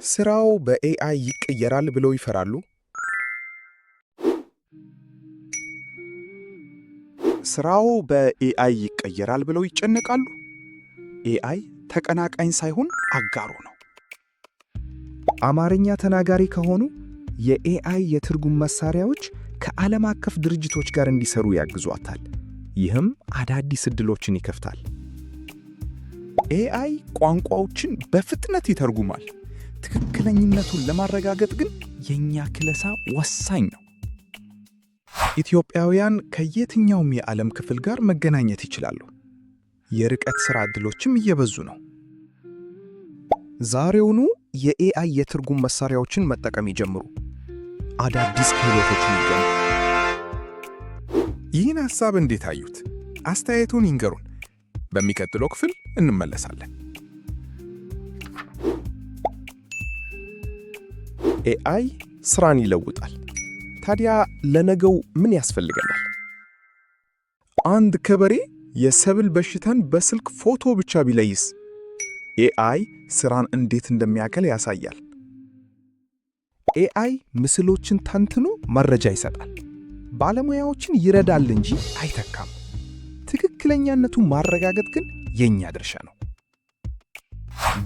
ስራዎ በ AI ይቀየራል ብለው ይፈራሉ? ስራዎ በ AI ይቀየራል ብለው ይጨነቃሉ? AI ተቀናቃኝ ሳይሆን አጋሮ ነው። አማርኛ ተናጋሪ ከሆኑ የ AI የትርጉም መሳሪያዎች ከዓለም አቀፍ ድርጅቶች ጋር እንዲሰሩ ያግዟታል። ይህም አዳዲስ ዕድሎችን ይከፍታል። AI ቋንቋዎችን በፍጥነት ይተርጉማል። ትክክለኝነቱን ለማረጋገጥ ግን የእኛ ክለሳ ወሳኝ ነው። ኢትዮጵያውያን ከየትኛውም የዓለም ክፍል ጋር መገናኘት ይችላሉ። የርቀት ሥራ ዕድሎችም እየበዙ ነው። ዛሬውኑ የ AI የትርጉም መሳሪያዎችን መጠቀም ይጀምሩ። አዳዲስ ክህሎቶችን ይገንቡ። ይህን ሐሳብ እንዴት አዩት? አስተያየቱን ይንገሩን። በሚቀጥለው ክፍል እንመለሳለን። AI ስራን ይለውጣል። ታዲያ ለነገው ምን ያስፈልገናል? አንድ ገበሬ የሰብል በሽታን በስልክ ፎቶ ብቻ ቢለይስ? AI ስራን እንዴት እንደሚያቀል ያሳያል። AI ምስሎችን ተንትኖ መረጃ ይሰጣል። ባለሙያዎችን ይረዳል እንጂ አይተካም። ትክክለኛነቱን ማረጋገጥ ግን የእኛ ድርሻ ነው።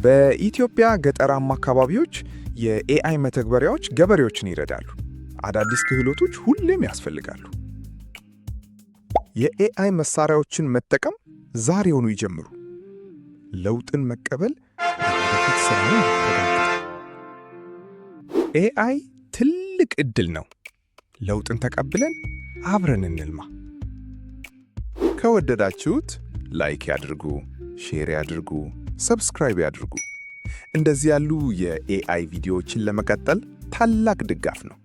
በኢትዮጵያ ገጠራማ አካባቢዎች የ AI መተግበሪያዎች ገበሬዎችን ይረዳሉ። አዳዲስ ክህሎቶች ሁሌም ያስፈልጋሉ። የ AI መሳሪያዎችን መጠቀም ዛሬውኑ ይጀምሩ። ለውጥን መቀበል የወደፊት ስራን ያረጋግጣል። AI ትልቅ ዕድል ነው። ለውጥን ተቀብለን አብረን እንልማ። ከወደዳችሁት like ያድርጉ፣ share ያድርጉ፣ subscribe ያድርጉ። እንደዚህ ያሉ የ AI ቪዲዮዎችን ለመቀጠል ታላቅ ድጋፍ ነው።